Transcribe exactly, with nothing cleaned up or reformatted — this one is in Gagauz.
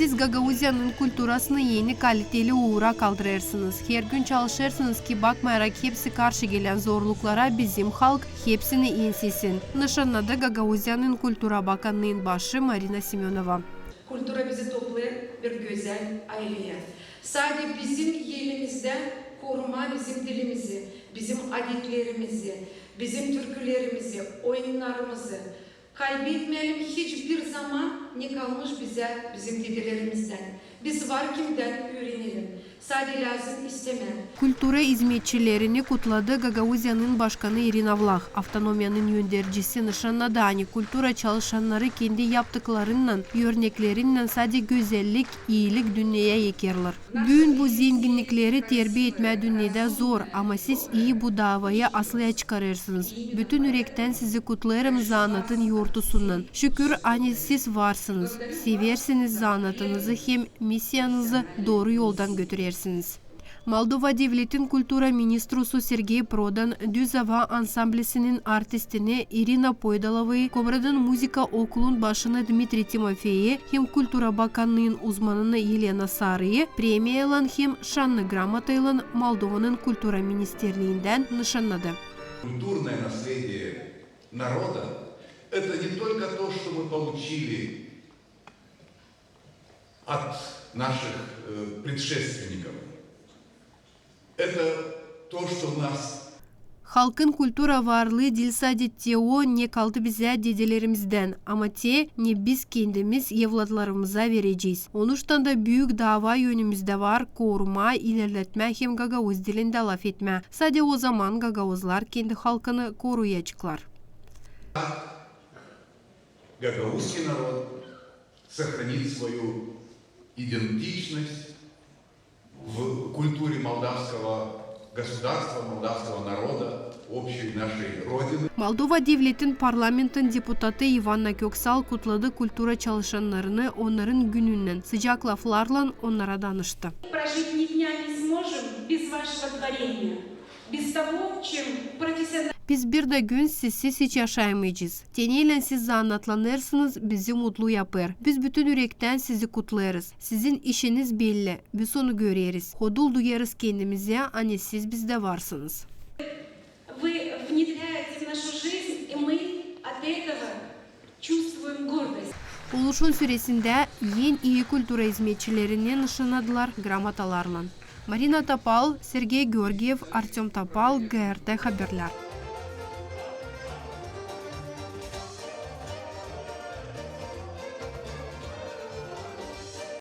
Siz Gagauziyanın kulturasını eni kaliteli uura kaldırêrsınız. Hergün çalışêrsınız ki, bakmayarak hepsi karşı gelän zorluklara, bizim halk hepsini ensesin, nışannadı Gagauziyanın kultura bakannıın başı Marina Semönova. Kultura bizi toplêêr bir gözäl ayleyä. Sade bizim elimizdä korumaa bizim dilimizi, bizim adetlerimizi, bizim türkülerimizi, oyunnarımızı. Kaybetmeyelim hiçbir zaman ne kalmış bizä bizim dedelerimizdän. Biz var kimdän üürenelim. Sade lääzım istemää. Kultura izmetçilerini kutladı Gagauziyanın başkanı İrina Vlah. Avtonomiyanın öndercisi nışannadı, ani kultura çalışannarı kendi yaptıklarınnan, örneklerinnän sade gözellik, iilik dünneyä ekerlär. Büün bu zenginnikleri terbiä etmää dünnedä zor, ama siz ii bu daavayı aslıya çıkarêrsınız. Bütün ürektän sizi kutlêêrım zanaatın yortusunnan. Şükür, ani siz varsınız, seversiniz zanaatınızı hem missiyanızı dooru yoldan götürersiniz. Moldova devletin kultura ministrusu Sergey Prodan Düz ava ansamblisinin artistini İrina Poydalovayı, Komratın muzıka okulun başını Dmitriy Timofeyi hem kultura bakannıın uzmanını Elena Sarıyı premiyaylan hem şannı gramotaylan Moldovanın kultura ministerliindän nışannadı. Культурное наследие народа — это не только то, что мы получили от наших, э, предшественников. Это то, что у нас. Halkın kultura varlıı diil sade te o, ne kaldı bizä dedelerimizdän, ama te, ne biz kendimiz evlatlarımıza verecez. Onuştan da büük daava önümüzdä var, korumaa, ilerletmää hem gagauz dilindä lafetmää. Sade ozaman gagauzlar kendi halkını koruyaceklar. Гагаузский народ сохранит свою идентичность в культуре молдавского государства, молдавского народа, общей нашей Родины. Moldova devletin parlamentin deputatı İvanna Köksal kutladı kultura çalışannarını onnarın gününnän, sıcak laflarlan onnara danıştı. Прожить ни дня не сможем без вашего творения, без того, чем профессионально. Biz bir dä gün sizsiz hiç yaşayamayacez. Te neylän siz zanaatlanêrsınız, bizi mutlu yapêr. Biz bütün ürektän sizi kutlêêrız. Sizin işiniz belli, biz onu göreriz. Hodul duyêrız kendimizä, ani siz bizdä varsınız. Вы внедряете в нашу жизнь, и мы от этого чувствуем гордость. Oluşun süresindä en ii kultura izmetçilerini nışannadılar gramotalarlan. Marina Topal, Sergey Georgiev, Artöm Topal, GRT Haberlär.